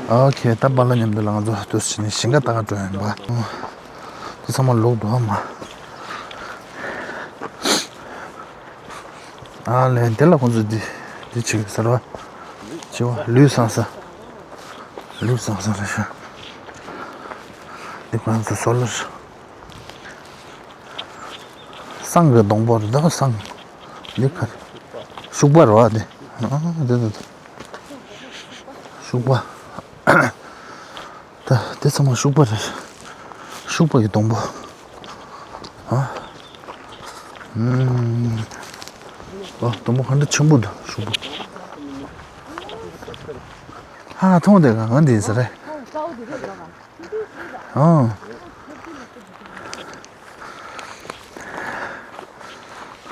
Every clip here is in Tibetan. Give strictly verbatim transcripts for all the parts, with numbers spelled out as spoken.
ཨོ་ཁེ། ད་པཱ་ལགས་མཉམ་དུ་ལ་ང་ཚོ་འདུག་སེ་བྱས་ནས་ཞིང་ཁ་ལྟ་ག་འགྲོ་ཡིན་པ། འདི་ཚང་མ་ལུག་འདུག་ཨ་མ། ཨ་ལས་དེ་ལ་ཁོང་ཚོ་འདི་འདི་བྱེད་ཀྱི་ཟེར་བ། བྱེད་བ་ལུས་བསང་ས། ལུས་བསང་ས་རེད་ཤག་འདི་ཁོང་ཚོ་སོ་ལར། བསང་གི་སྡོང་པོ་རེད་ད་བསང་། འདི་ག་རེ། ཤུག་པ་རེད་བ་འདི། ཨ་འདི་འདི་འདི། ཤུག་པ། ད་དེ་ཚང་མ་ཤུག་པ་རེད། ཤུག་པ་གི་སྡོང་པོ། ཨ། ཨུམ། ཨ་སྡོང་པོ་ག་འདྲ་ཆེན་པོ་འདུག་ཤུག་པ། ཧ་མཐོང་དེ་ག་ང་འདི་ཟེར་རེད། ཨ།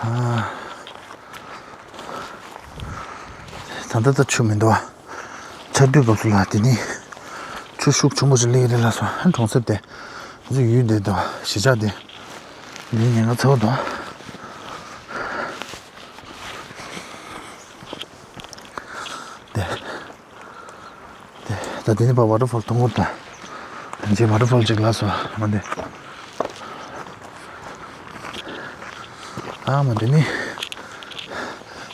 ཨ། ད་ལྟ་ད་ཆུ་མི་འདུག་ཨ། ཆར་དུས་སྐབས་སུ་ལ་དེ་ནི་ཆུ་ཤུགས་ཆེན་པོ་ཞིག་སླེབས་རེད་ལ་སོ། ཨ་གྲོང་གསེབ་དེ་ང་ཚོ་ཡུལ་དེ་འདུག་གཞིས་ཆགས་དེ་འདི་ཉེན་ཁ་ཚ་བོ་འདུག་དེ། དེ་ད་དེ་ནི་ཕར་ཝ་ཊར་ཕོལ་མཐོང་གི་འདུག་ད་ཅི་ཝ་ཊར་ཕོལ་ཅིག་ལ་སོ་ང་དེ། ཨ་མ་དེ་ནི།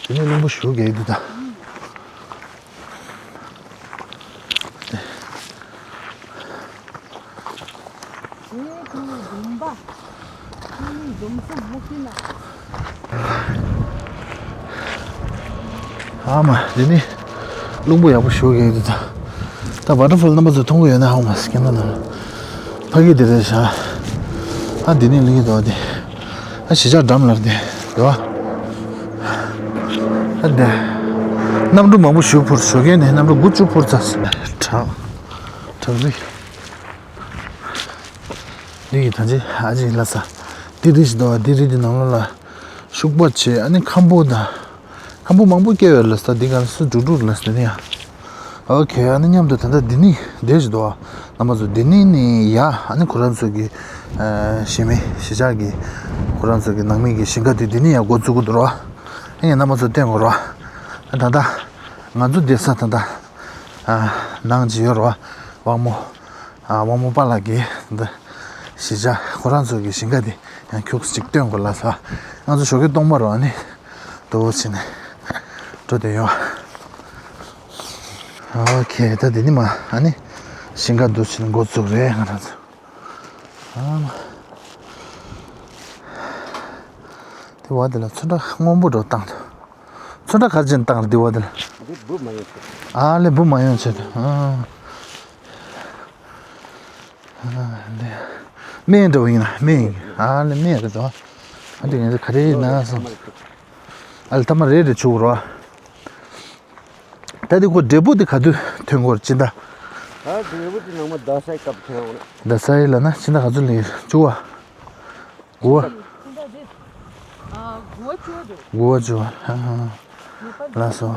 དེ་ནི་རླུང་བུ་ཞུ་གེ་འདུག་ད། ཨ་མ་དེ་ནི་རླུང་བུ་ཡག་པོ་ཞུ་གེ་འདུག་ད། ད་ཝ་ཊར་ཕོལ་རྣམ་པ་ཚོ་མཐོང་གི་ཡོད་ན་ཧ་མ་སི་ཀན་ན་ན། ཕ་གི་དེ་རེད་ཤག་ཨ་དེ་ནི་ལིང་གི་དོ་དེ། ཨ་གཞིས་ཆགས་འགྲམ་ལ་དེ་རེད་བ། ཨ་དེ། གནམ་གྲུ་མང་པོ་ཞིག་འཕུར་ཞོགས་ཀས་ནས་གནམ་གྲུ་དགུ་བཅུ་འཕུར་ཚར། བྲག་བྲག་རི། འདི་ཡི་ད་ཅི་ཨ་ཅི་ལ་ས། འདི་རི་ཞིག་འདུག་འདི་རི་འདི་ནང་ལོགས་ལ་ཤུག་པ་བྱས། ཨ་ནི་ཁམ་བུ་དང་། ཁམ་བུ་མང་པོ་སྐྱེ་ཡོད་ལ་ས། འདི་ག་ལ་སུ་འབྲུག་འབྲུག་ལ་ས་ནི་ཡ། ཨོ་ཁེ། ཨ་ནི་མཉམ་དུ་ད་ལྟ་འདི་ནི་འདི་ཞིག་འདུག་རྣམ་པ་ཚོ་འདི་ནི་ནི་ཡ། ཨ་ནི་ཁོ་རང་ཚོ་གི་ཨ་གཞིས་མི་གཞིས་ཆགས་ཀྱི་ཁོ་རང་ཚོ་གི་ནང་མི་གི་ཞིང་ཁ་དེ་འདི་ནི་ཡ་འགོ་བཙུགས་ཀྱི་འདུག་ར། ཨ་ནི་རྣམ་པ་ཚོ་བསྟན་དགོས་ར། ད་ལྟ་ང་ཚོ་འདི་ས་ད་ལྟ་ཨ་ནང་ཅི་ཡོད་ར། དབང་མོ། ཨ་དབང་མོ་པཱ་ལགས་ཀྱིས་འདི་གཞིས་ཆགས་ཁོ་རང་ཚོ་གི་ཞིང་ཁ་དེ་ཡང་ཁྱུག་ཅིག་སྟོན་དགོས་ལ་ས། ང་ཚོ་ཞོགས་ཀས་སྟོང་པ་རོ། ཨ་ནི་དོ་བོ་བྱས་ནས་འགྲོ་བསྡད་ཡོང་། ཨོ་ཁེ། ད་འདི་ནི་མ་ཨ་ནི་ཞིང་ཁ་འདུ་བྱས་ནས་འགོ་བཙུགས་རེད་ང་རང་ཚོ། ཨ་མ། དེ་བ་དེ་ལ་ཚོན་ཁྲ་སྔོན་པོ་འགྲོ་བཏང་འདུག་ཚོན་ཁྲ་ག་རེ་བྱས་ནས་བཏང་རེད་དེ་བ་དེ་ལ། འདི་འབུ་མ་ཡོང་ཆེད། ཨ་ལེ་འབུ་མ་ཡོང་ཆེད་དུ། ཨ། ཨ་ལེ། སྨན་འདྲ་བོ་ཡིན་ན་སྨན་ཡིན། ཨ་ལེ་སྨན་རེད་དོ། ཨ་འདི་ངས་ག་རེ་ཡིན་ན་སོང་། ཨ་ལེ་ཐ་མ་རེད་རེད་བྱུག་རོ། ད་འདི་ཁོ་འབྲས་བུ་འདི་ག་དུས་ཐོན་གོ་རེད་སྤྱི་ཟླ། ད་འབྲས་བུ་འདི་ནང་མ་ཟླ་སའི་སྐབས་ཐོན་འོང་ན། ཟླ་སའི་ལ་ན་སྤྱི་ཟླ་ག་ཚོད་ལ་ཡིན་བཅུ་བ། དགུ་བ། དགུ་བ་བཅུ་བ། ལགས་སོ།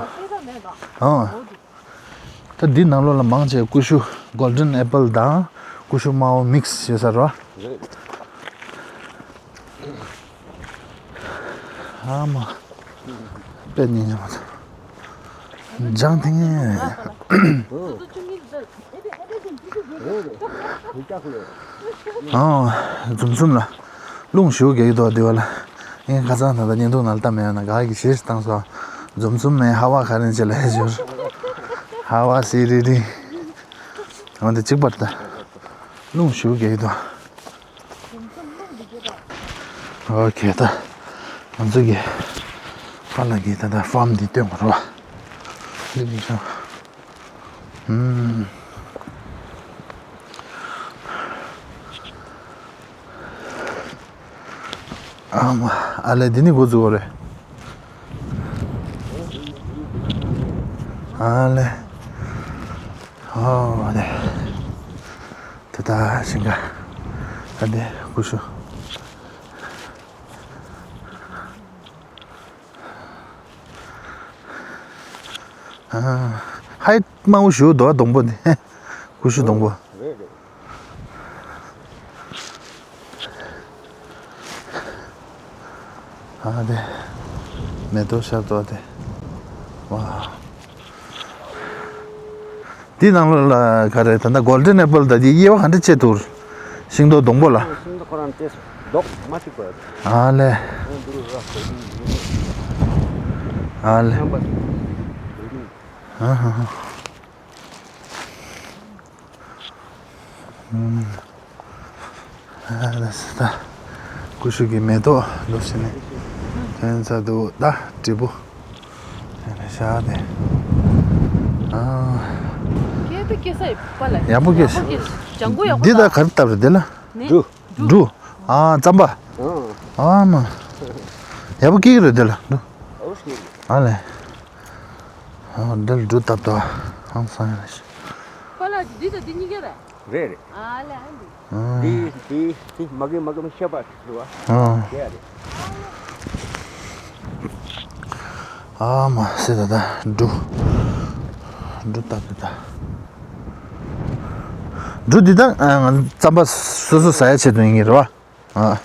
ཨང་། ད་འདི་ནང་ལོགས་ལ་མང་ཆེ་ཀུ་ཤུ་གོལ་ཌན་ཨེ་པལ་དང་ཀུ་ཤུ་དམར་པོ་མིག་སི་བྱས་ས་རོ། ཨ་མ། དཔེ་ཉིན་ཉི་མ་ཚོ། ལྗང་ཐིང་ངེ། ཨང་། འཛུམ་འཛུམ་ལ། རླུང་ཞུ་གེ་དོ་དེ་བ་ལ། ངས་ཁ་སང་ད་ལྟ་བརྙན་ཐུང་ནང་ལ་ལྟ་མེད་ཡོད་ན་ག་གི་ཞེས་བཏང་སོ། འཛུམ་འཛུམ་མེ་ཧ་བ་ཁ་རན་ཆེ་ལ་ཧེ་ཞུར། ཧ་བ་སི་རི་རི། འོན་ཏེ་གཅིག་པར་ད། རླུང་ཞུ་གེ་དོ། ཨོ་ཁེ། ད་ང་ཚོ་གི་ཧ་ལ་གི་ད་ད་ཧྥམ་འདི་སྟོན་དགོས་རོ། འདི་འདི་ཤོ། ཨུམ། ཨ་མ། ཨ་ལེ་འདི་ནི་འགོ་འཛུགས་རེད། ཨ་ལེ། ཨོ་ཨ་ལེ། ད་ད་ཞིང་ཁ། ཨ་ལེ་ཀུ་ཤུ། ཨ། ཧའི་དམའ་བོ་ཞུ་འདུག་སྡོང་པོ་འདི། ཀུ་ཤུ་སྡོང་པོ། རེད་རེད། ཨ་དེ། མེ་ཏོག་ཤར་འདུག་དེ། ཝ། འདི་ནང་ལོགས་ལ་ག་རེ་ད་ལྟ་གོལ་ཌེན་ཨེ་པལ་ད་འདི་དབྱེ་བ་ག་འདྲ་ཕྱེ་ཐུབ། ཤིང་ཏོག་སྡོང་པོ་ལ། ཤིང་ཏོག་ཁོ་རང་དེ་རྡོག་མ་གཅིག་པ་རེད། ཨ་ལས། ཨ་ལས། ཨ་ཧ་ཧ། ཨ་ལས་ད། ཀུ་ཤུ་གི་མེ་ཏོག་འདུག་ཟེར་ནས། ཐོན་ས་འདུག་ད་འབྲས་བུ། ཨ་ལས་ཤ་དེ། ཨ། སྐྱེ་དེ་སྐྱེ་ས་ཡོད་པ་ལ། ཡག་པོ་སྐྱེ། ཡག་པོ་སྐྱེ། ལྗང་གུ་ཡག་པོ། འདི་ད་ག་རེ་བཏབ་རེད་དེ་ལ། ནི། འབྲུ། འབྲུ། ཨ་རྩམ་པ། ཨ་མ། ཡག་པོ་སྐྱེ་གི་རེད་དེ་ལ་འབྲུ། ཨ་ལས། ཨ་འདི་ལ་འབྲུ་བཏབ་དོ། ཧང་སང་ཡ་ལ་ཤི། ཁོ་ལ་འདི་དང་འདི་གཉིས་ཀ་རེད། རེད་རེད། ཨ་ལས་ཨ་འདི། ཨ། འདི་འདི་འདི་མ་གི་མ་གི་མ་ཤ་པ་རེད་བ། ཨ། དེ་ཡ་རེད། ཨ་མ་སི་ད་ད་འབྲུ། འབྲུ་བཏབ་དོ་ད། འབྲུ་འདི་དང་ཨ་རྩམ་པ་སོ་སོ་ཟ་ཡ་ཆེད་དུ་ཡིན་གྱི་རེད་བ། ཨ།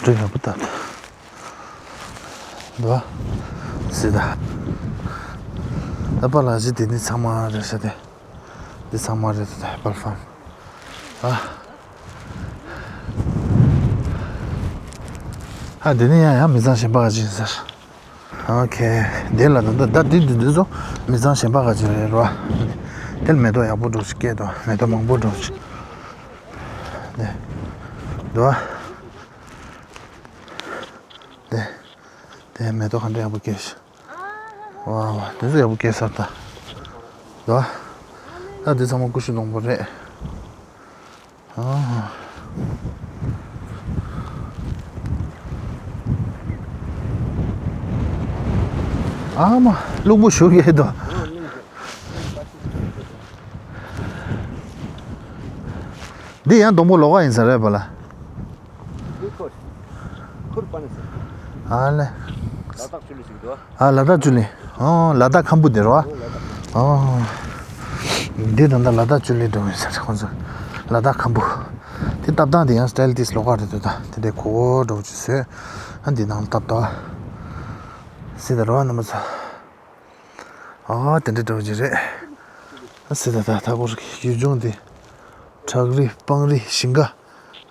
འབྲུ་ཡག་པོ་བཏབ། འདུག་ཟེར་ད། ད་པ་ལགས་ཀྱིས་དེ་ནི་ཚང་མ་རེད་ཟེར་ཏེ། འདི་ཚང་མ་རེད་ད་ཧེ་པལ་ཕམ། ཨ། ཨ་དེ་ནི་ཡང་ཡང་མི་ཚང་གཞན་པ་ག་ཅིག་ཟེར། ཨོ་ཁེ། དེ་ལ་ད་ད་ད་དེ་དེ་དེ་ཚོ་མི་ཚང་གཞན་པ་ག་ཅིག་རེད་རོ། དེ་ལ་མེ་ཏོག་ཡག་པོ་འདྲ་ཞིག་སྐྱེས་དོ། མེ་ཏོག་མང་པོ་འདྲ་ཞིག་དེ། འདུག་དེ། དེ་མེ་ཏོག་ག་འདྲ་ཡག་པོ་སྐྱེས་ཤག་ཝ་ཝ་དེ་ཚོ་ཡག་པོ་སྐྱེས་ཚར་ད། འདུག་ད་དེ་ཚང་མ་ཀུ་ཤུ་སྡོང་པོ་རེད། ཨ་མ། རླུང་བུ་ཞུགས་ཡོད་དོ། འདི་ཡང་སྡོང་པོ་ལོགས་ཀ་ཡིན་ས་རེད་པ་ལ། འདི་ཁོ། ཁུར་པ་ནི་ཟེར། ཨ་ལེ། ལ་དྭགས་ཆུ་ལི་ཞིག་འདུག་ཨ། ལ་དྭགས་ཆུ་ལི། ཨོ་ལ་དྭགས་ཁམ་བུ་དེ་རོ། ཨོ་ལ་དྭགས། ཨོ། འདི་ད་ལྟ་ལ་དྭགས་ཆུ་ལི་འགྲོ་ཡིན་ས་རེད་ཁོང་ཚོ། ལ་དྭགས་ཁམ་བུ། དེ་བཏབ་སྟངས་དེ་ཡང་སི་ཊའིལ་ཏིས་ལོགས་ཀ་རེད་འདུག་ད་དེ་འདྲའི་གོ་གོ་འདྲ་བོ་ཅིག་བཟོས། ཨ་འདི་ནང་ལ་བཏབ་ད། སྲིད་ད་རོ་རྣམ་པ་ཚོ། ཨ་དེ་འདྲ་འདྲ་བོ་ཅིག་རེད། ཨ་སྲིད་ད་ད་ད་གོ་རེད་ཡུལ་ལྗོངས་དེ། བྲག་རི་སྤང་རི་ཞིང་ཁ།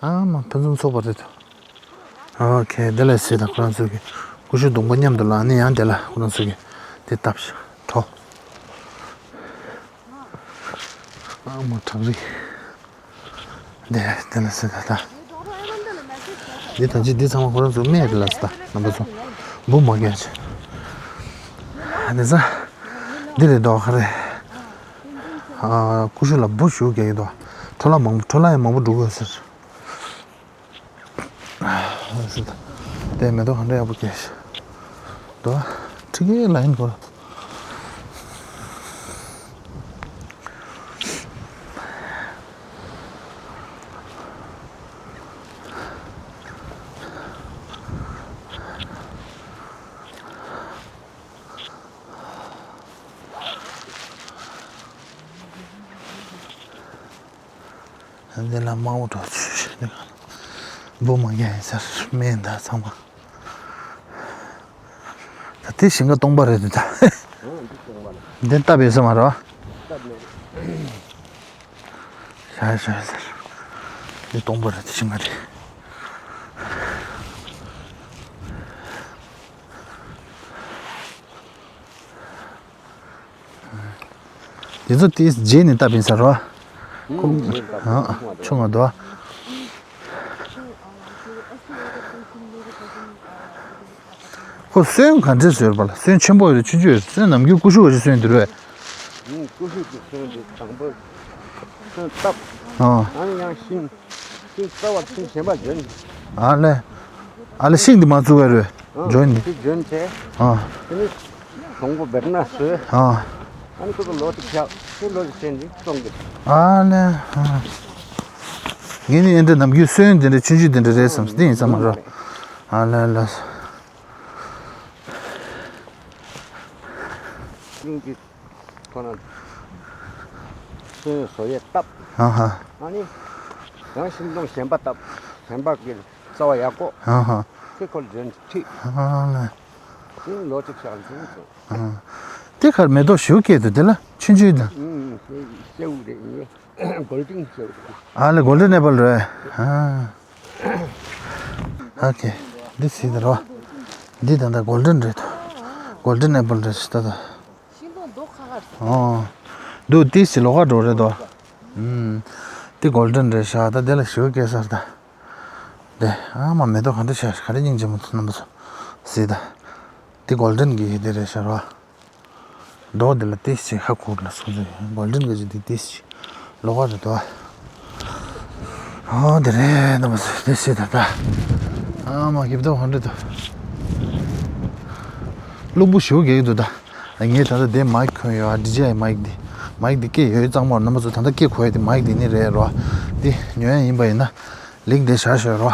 ཨ་མ་ཕུན་སུམ་ཚོགས་པ་རེད་འདུག་ཨོ་ཁེ། དེ་ལས་སྲིད་ད་ཁོ་རང་ཚོ་གི་ཀུ་ཤུ་སྡོང་པོ་མཉམ་དུ་ལངས་ནས་ཡང་དེ་ལ་ཁོ་རང་ཚོ་གི་དེ་བཏབ་ཤག་འགྲོ། ཨ་མ་བྲག་རི། དེ་དེ་ལ་སྲིད་ད་ད། འདི་ད་ཅི་འདི་ཚང་མ་ཁོ་རང་ཚོ་སྨད་རེད་ལ་སྲིད་ད་རྣམ་པ་ཚོ། འབུ་མ་རྒྱག་ཅིག་དེ་ཚ། འདི་རེད་འདུག་ག་རེ། ཨ་ཀུ་ཤུ་ལ་འབུ་ཞུགས་རྒྱག་གི་འདུག་འཕྲོ་བརླག་མང་པོ་འཕྲོ་བརླག་ཡང་མང་པོ་འགྲོ་གི་ཡོད་ཟེར། དེ་མེ་ཏོག་ག་འདྲ་ཡག་པོ་སྐྱེས་ཤག་འདུག་ཁྲི་ཀའི་ལ་ཡིན་གོ། འདི་ལ་དམར་པོ་འགྲོ་ཆུ་ཞིག་འདི་ག་ལ་འབུ་མ་རྒྱག་ཡིན་ཟེར་སྨན་ད་ཚང་མ། ད་དེ་ཞིང་ཁ་སྟོང་པ་རེད་འདུག་ད། འདི་བཏབ་ཡོད་ས་མ་རེད་བ། ཤ་ཤ་ཟེར། འདི་སྟོང་པ་རེད་དེ་ཞིང་ཁ་རེད། དེ་ཚོ་དེ་རྗེས་ནས་བཏབ་ཡིན་ས་རེད་བ། ཁོ་ཆུང་བ་འདུག་ཁོ་སོན་ག་འདྲས་བཟོས་པ་ལ། སོན་ཆེན་པོ་ཡོད་རེད་ཆུང་ཆུང་ཡོད་རེད། སོན་ནམ་རྒྱུན་ཀུ་ཤུ་བ་ཞིག་སོན་དེ་རེད། ཀུ་ཤུ་གི་སོན་དེ་དང་པོ་སོན་བཏབ། ཨ་ནི་ཡང་ཤིང་ཤིང་རྩ་བ་ཤིང་གཞན་པ་འཇོན། ཨ་ལེ། ཨ་ལེ་ཤིང་འདི་མ་བཙུགས་པ་རེད། འཇོན་ནི། དེ་འཇོན་བྱས། ཨ། དེ་ནི་སྡོང་པོ་བེར་ན་བཟོས། ཨ། ཨ་ནི་ཁོ་ཚོ་ལོ་གཅིག་བཞག་ཁོས་ལོ་གཅིག་བྱས་ནས་བཙོང་གི། ཨ་ལེ། ཨ། ངས་ནི་ཨེ་འདྲ་ནམ་རྒྱུན་སོན་དེ་འདྲ་ཆུང་ཆུང་དེ་འདྲ་རེད་བསམ་སྟེ་ཡིན་ས་མ་རེད། ཨ་ལེ་ལེ། ཤིང་གི་ཁོ་ན་སོན་བཟོ་ཡས་བཏབ། ཨ་ཧ། ཨ་ནི་ཡང་ཤིང་སྡོང་གཞན་པ་བཏབ། གཞན་པ་གི་རྩ་བ་ཡག་པོ། ཨ་ཧ། ཁོས་ཁོ་ལ་འཇོན་ཁྲིད། ཨ་ལེ། ཤིང་ལོ་གཅིག་བཞག་འཇོན་སོང་། ཨ། དེ་ཁར་མེ་ཏོག་ཞུ་སྐྱེས་འདུག་དེ་ལ་ཆུང་ཆུང་དང་། ཨུམ། སེའུ་རེད། གོལ་ཌེན་སེའུ་རེད། ཨ་ལེ་གོལ་ཌེན་ཨེ་པལ་རེད། ཨ། ཨོ་ཁེ། འདི་སི་དེ་རོ། འདི་ད་ལྟ་གོལ་ཌེན་རེད། གོལ་ཌེན་ཨེ་པལ་རེད་ཤི་ད་ད། ཤིང་སྡོང་མདོག་ཁ་ཁ་རེད། ཨོ། འདུག་ཏིས་ཅི་ལོགས་ཀ་འགྲོ་རེད་དོ། ཨུམ། འདི་གོལ་ཌེན་རེད་ཤག་ད་འདི་ལ་ཞུ་སྐྱེས་ས་རེད་ད། འདི་ཨ་མ་མེ་ཏོག་ག་འདྲ་ཤག་ག་རེ་སྙིང་རྗེ་མོ་འདུག་རྣམ་པ་ཚོ། སི་ད། འདི་གོལ་ཌེན་གྱི་འདི་རེད་ཤག་རོ། མདོག་འདི་ལ་ཏིས་ཅི་ཧ་གོ་ལ་སོང་ཚེ་གོལ་ཌེན་གྱི་འདི་ཏིས་ཅི་ལོགས་ཀ་རེད་དོ། ཨོ་དེ་རེད་རྣམ་པ་ཚོ་ཏིས་ཅི་ད་ད། ཨ་མ་གི་མདོག་ག་འདྲ་འདུག་གློ་བུར་ཞེ་པོ་རྒྱག་གི་འདུག་ད། ངས་ད་ལྟ་དེ་མའིག་གོན་ཡོད་ཨ། ཌི་ཇེ་ཨའི་མའིག་འདི། མའིག་འདི་སྐད་ཡོད་གཙང་མ་རྣམ་པ་ཚོ་ད་ལྟ་སྐད་གོ་ཡ་དེ་མའིག་འདི་ནི་རེད་རོ། འདི་ཉོ་ཡ་ཡིན་པ་ཡིན་ན་ལིང་འདི་བཞག་ཤོད་རོ།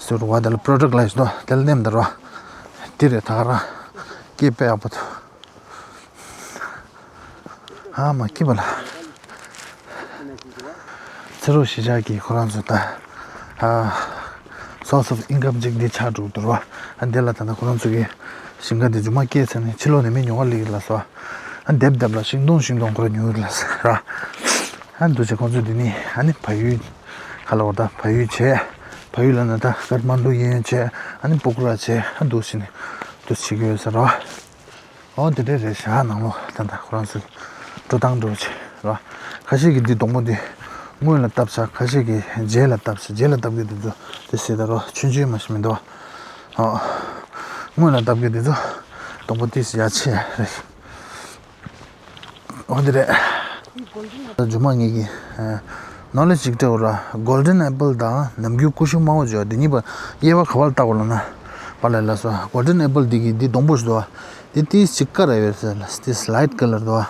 ཟུར་བ་དེ་ལ་པྲོ་ཌག་ལ་ཞིག་དོ་དེ་ལ་ནེམ་ད་རོ། འདི་རེད་ད་ག་རང་སྐད་དཔེ་ཡག་པོ་འདུག་ཨ་མ་ཁྱི་པ་ལ། ཚེ་རོགས་གཞིས་ཆགས་ཀྱི་ཁོ་རང་ཚོ་ད། ཨ། source of income་ཅིག་འདི་ཆགས་འགྲོ་འདུག་ར། ཨ་འདི་ལ་ད་ལྟ་ཁོ་རང་ཚོ་གི་ཞིང་ཁ་འདི་མཇུག་མ་སྐྱེས་ཚར་ནས་ཕྱི་ལོགས་ནས་མི་ཉོ་ག་སླེབས་ལ་སོ། ཨ་འདེབས་འདེབས་ལ་ཤིང་སྡོང་ཤིང་སྡོང་ཁོ་རང་ཉོ་ལ་སོ་ར། ཨ་འདུག་ཅེ་ཁོང་ཚོ་འདི་ནི་ཨ་ནི་བལ་ཡུལ་ཁ་ལ་འོ་ད་བལ་ཡུལ་བྱས། བལ་ཡུལ་ལ་ན་ད་ཀ་ཐ་མན་ཌུ་གཡས་གཡོན་བྱས། ཨ་ནི་སྤུག་ར་བྱས། ཨ་འདུག་ཅེ་ནི་འདུག་བྱེད་ཀྱི་ཡོད་ས་ར། ཨོ་དེ་འདྲས་རེད་ཤག་ནང་ལོགས་ད་ལྟ་ཁོ་རང་ཚོའི་འགྲོ་སྟངས་འགྲོ་ཆེ་ར། ཁ་ཤས་ཀྱིས་འདི་སྡོང་པོ་འདི་སྔོན་ལ་བཏབ་ཤག་ཁ་ཤས་ཀྱིས་རྗེས་ལ་བཏབ་ཤག་རྗེས་ལ་བཏབ་ཀྱི་འདུག་འདུག་དེ་ཟེར་ད་རོ་ཆུང་ཆུང་མ་ཞིག་མི་འདུག་ཨོ། སྔོན་ལ་བཏབ་ཀྱི་འདི་ཚོ་སྡོང་པོ་ཏིས་ཡ་ཆེ་རེད། ཨོ་དེ་རེད། མཇུག་མ་ངེད་ཀྱི་ནོ་ལེ་ཇི་ཅིག་སྤྲད་འོ་ར། གོལ་ཌེན་ཨེ་པལ་དང་ནམ་རྒྱུན་ཀུ་ཤུ་དམར་པོ་བརྗོད་འདི་གཉིས་པ་དབྱེ་བ་ག་བར་བཏགས་པ་ལ་ན། པ་ལ་ལ་སོ་གོལ་ཌེན་ཨེ་པལ་འདི་གི་འདི་སྡོང་པོ་ཞིག་འདུག་བ། འདི་ཏིས་ཅིག་དཀར་ར་ཡོད་ཟེར་ལ་ཏིས་ལའིཊ་ཀ་ལར་འདུག་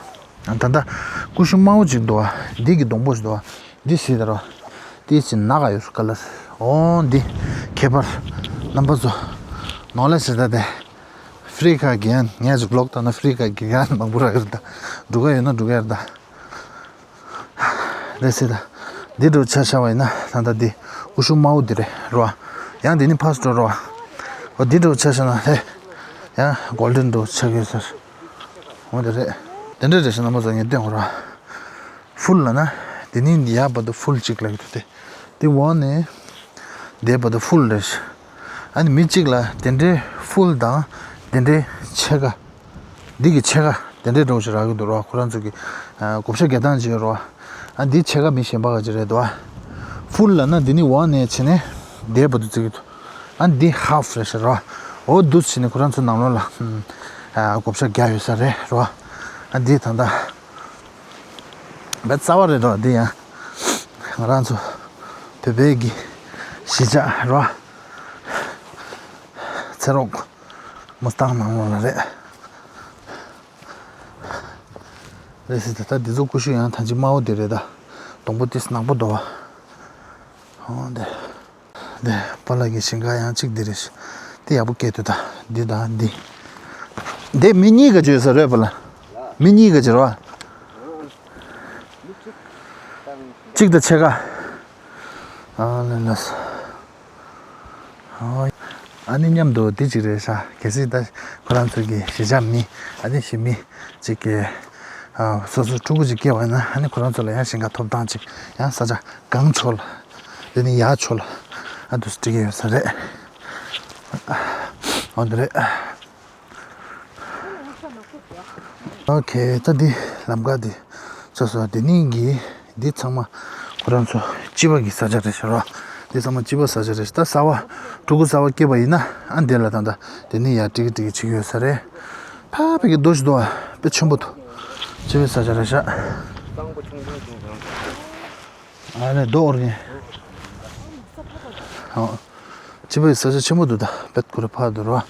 བ། ད་ལྟ་ཀུ་ཤུ་དམར་པོ་ཅིག་འདུག་བ། འདི་གི་སྡོང་པོ་ཞིག་འདུག་བ། འདི་སི་ད་རོ། ཏིས་ཅིག་ནག་ག་ཡོད་ཀ་ལར། ཨོ་འདི་ཁྱད་པར་རྣམ་པ་ཚོ་ནོ་ལེ་ཇི་ཟེར་ད་དེ། ཧྥི་རི་ཁ་གན་ངས་ཅིག་ལོག་ད་ན་ཧྥི་རི་ཁ་གན་མང་པོ་ར་ཡོད་ད། འགྲོ་ག་ཡོད་ན་འགྲོ་ག་ཡོད་ད། རེད་སྲིད་ད། འདི་འདྲ་ཆ་བཞག་པ་ཡིན་ན་ད་ལྟ་འདི་ཀུ་ཤུ་དམར་པོ་འདི་རེད་རོ། ཡང་འདི་ནི་ཕར་ཚུར་འགྲོ་རོ། འོ་འདི་འདྲ་ཆ་བཞག་ན་ཧེ། ཡང་གོལ་ཌེན་འདྲ་ཆགས་ཡོད་ཟེར། འོ་འདི་རེད། དེ་འདྲ་རེད་ཤག་རྣམ་པ་ཚོ་ངས་སྟོན་དགོས་རོ། ཧྥུལ་ལབ་ན། འདི་ནི་འདི་ཡར་བར་དུ་ཧྥུལ་གཅིག་ལབ་ཀྱི་འདུག་སྟེ། འདི་འོག་ནས། འདིའི་བར་དུ་ཧྥུལ་རེད་ཤག་ཨ་ནི་མི་གཅིག་ལ་དེ་འདྲའི་ཧྥུལ་དང་། དེ་འདྲའི་ཕྱེད་ཀ་འདི་གི་ཕྱེད་ཀ་དེ་འདྲའི་འདྲ་བོ་ཞིག་རག་གི་འདུག་རོ། ཁོ་རང་ཚོ་གི་ཨ་བགོ་བཤའ་རྒྱག་སྟངས་ཅིག་ཡོད་རོ། ཨ་འདི་ཕྱེད་ཀ་མི་གཞན་པ་ག་ཅིག་རེད་འདུག་ཨ་ཧྥུལ་ལབ་ན་འདི་ནི་འོག་ནས་བྱས་ནས་འདིའི་བར་དུ་བརྩི་གི་འདུག་ཨ་འདི་ཧཱཕ་རེད་ཤག་རོ། འོ་འདུག་བྱས་ནས་ཁོ་རང་ཚོ་ནང་ལོགས་ལ་ཨ་བགོ་བཤའ་རྒྱག་ཡོད་ས་རེད་རོ། ཨ་འདི་ད་ལྟ་བས་རྩ་བ་རེད་རོ། འདི་ཡང་ང་རང་ཚོ་བོད་པའི་གི་གཞིས་ཆགས་རོ། ཚེ་རོགས་མུ་སྟང་ནང་ལོགས་ལ་རེད། རེད་ཟེར་ད། ད་འདི་ཚོ་ཀུ་ཤུ་ཡང་ཐང་ཅིག་དམར་པོ་དེ་རེད་ད། སྡོང་པོ་ཏིས་ནག་པོ་འདུག་བ། ཧོ་འདི། འདི་པཱ་ལགས་ཀྱི་ཞིང་ཁ་ཡང་གཅིག་འདི་རེད། འདི་ཡག་པོ་སྐྱེས་འདུག་ད། འདི་དང་འདི། འདི་མི་གཉིས་ཀ་བརྗོད་ས་རེད་པཱ་ལགས། མི་གཉིས་ཀ་བརྗོད་རོགས། གཅིག་དང་ཕྱེད་ཀ་ཨ་ལེ་ལགས། ཨོ། ཨ་ནི་མཉམ་དུ་འདི་གཅིག་རེད་ཤག་གལ་སྲིད་ད་ཁོ་རང་ཚོ་གི་གཞིས་ཆགས་མི་ཨ་ནི་གཞིས་མི་གཅིག་གི་ཨ་སོ་སོ་ཕྲུ་གུ་གཅིག་སྐྱེས་པ་ཡིན་ན་ཨ་ནི་ཁོ་རང་ཚོ་ལ་ཡང་ཞིང་ཁ་ཐོབ་ཐང་གཅིག་ཡང་ས་ཆ་གང་ཆོག་ལ་དེ་ནི་ཡག་ཆོག་ལ་ཨ་འདུག་སེ་འགྲིག་གི་ཡོད་ས་རེད། ཨོ་འདི་རེད། ཨོ་ཁེ། ད་འདི་ལམ་ཁ་འདི་ཚོ་སོ་འདི་ནི་གི་འདི་ཚང་མ་ཁོ་རང་ཚོ་སྤྱི་པ་གི་ས་ཆ་རེད་ཤག་རོ། འདི་ཚང་མ་སྤྱི་པ་ས་ཆ་རེད་ཤག་ད་གསར་པ་ཕྲུ་གུ་གསར་པ་སྐྱེས་པ་ཡིན་ན་ཨ་འདི་ལ་ད་ད་འདི་ནི་ཡར་ཀྲིག་ཀྲིག་བྱེད་ཀྱི་ཡོད་ས་རེད། ཕ་ཕ་གི་རྡོ་ཞིག་འདུག་ཨ། དཔེ་ཆེན་པོ་འདུག་སྤྱི་པའི་ས་ཆ་རེད་ཤག་ཨ་ནི་རྡོ་འོར་ངེ། ཨོ། སྤྱི་པའི་ས་ཆ་ཆེན་པོ་འདུག་ད་བེད་ཁུ་རེ་ཕ་འདུག་རོ།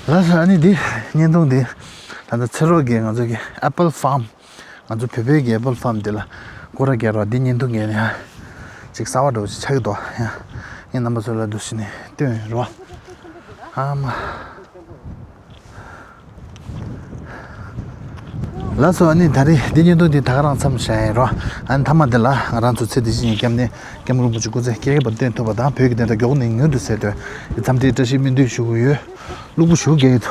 ལགས་སོ། ཨ་ནི་འདི་བརྙན་ཐུང་འདི་ད་ལྟ་ཚེ་རོགས་ཀྱིས་ང་ཚོ་གི་ཨེ་པལ་ཕཱམ། ང་ཚོ་བོད་པའི་གི་ཨེ་པལ་ཕཱམ་འདི་ལ་སྐོར་ར་རྒྱག་རོགས། འདི་བརྙན་ཐུང་ངས་ནི་ཧ་ཅིག་གསར་པ་འདྲ་བོ་ཅིག་ཆགས་ཀྱི་འདུག་ཡ། ངས་རྣམ་པ་ཚོ་ལ་འདུག་སེ་ནི་སྟོན་རོགས། ཨ་མ། ལགས་སོ། ཨ་ནི་ད་རེས་འདི་བརྙན་ཐུང་འདི་ད་ག་རང་མཚམས་བཞག་ཡིན་རོ། ཨ་ནི་མཐའ་མ་འདི་ལ་ང་རང་ཚོ་ཚེ་འདི་ཕྱི་གཉིས་ཀྱི་སྐྱབས་གནས་སྐྱབས་མགོན་རིན་པོ་ཆེ་སྐུ་ཚེ་བསྐལ་བར་བརྟན་ཐུབ་པ་དང་བོད་ཀྱི་བདེན་མཐའ་མགྱོགས་ནས་མྱུར་དུ་གསལ་དོན་འཚམས་འདྲིའི་བཀྲ་ཤིས་སྨོན་འདུན་ཞུ་གི་ཡོད། གློ་བུར་ཞེ་པོ་རྒྱག་གི་འདུག་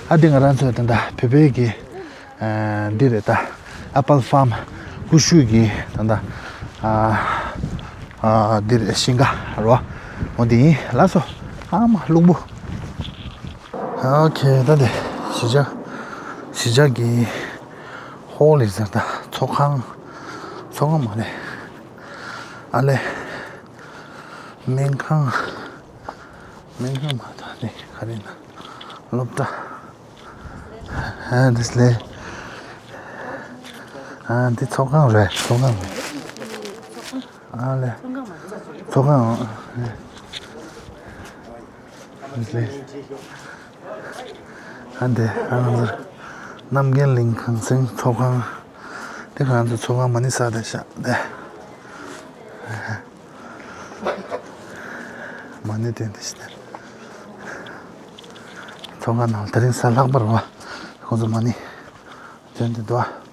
ཨ་འདི་ང་རང་ཚོ་ད་ལྟ་བོད་པའི་གི་ ཨ། འདི་རེད་ད། ཨེ་པལ་ཕཱམ་ཀུ་ཤུ་གི་ད་ལྟ་ཨ་ཨ་འདི་རེད། ཤིང་ཁ་རོ། འོ་འདི་ཡིན། ལགས་སོ། ཨ་མ་རླུང་བུ། ཨོ་ཁེ། ད་འདི་གཞིས་ཆགས་གཞིས་ཆགས་ཀྱི་ཧོལ་ཡིན་ཟེར། ད་ཚོགས་ཁང་། ཚོགས་ཁང་མ་རེད། ཨ་ལས། སྨན་ཁང་། སྨན་ཁང་མ། ད་འདི་ག་རེ་ཡིན་ན། སློབ་གྲྭ། ཨ་འདི་ལས། ཨ་འདི་ཚོགས་ཁང་རེད། ཚོགས་ཁང་རེད། ཨ་ལས། ཚོགས་ཁང་། ཨ་འདི་ང་ཚོ་རྣམ་རྒྱལ་གླིང་གངས་སེང་ཚོགས་ཁང་། དེ་ང་ཚོ་ཚོགས་ཁང་མ་ཎི་ས་དེ་ཤག་དེ། མ་ཎི་སྟོན་དེ་ཤི་དེ། ཚོགས་ཁང་ནང་དེ་རིང་གཟའ་ལྷག་པ་རེད་པ། ཁོང་ཚོ་མ་ཎི་སྟོན་དེ་འདུག་པ།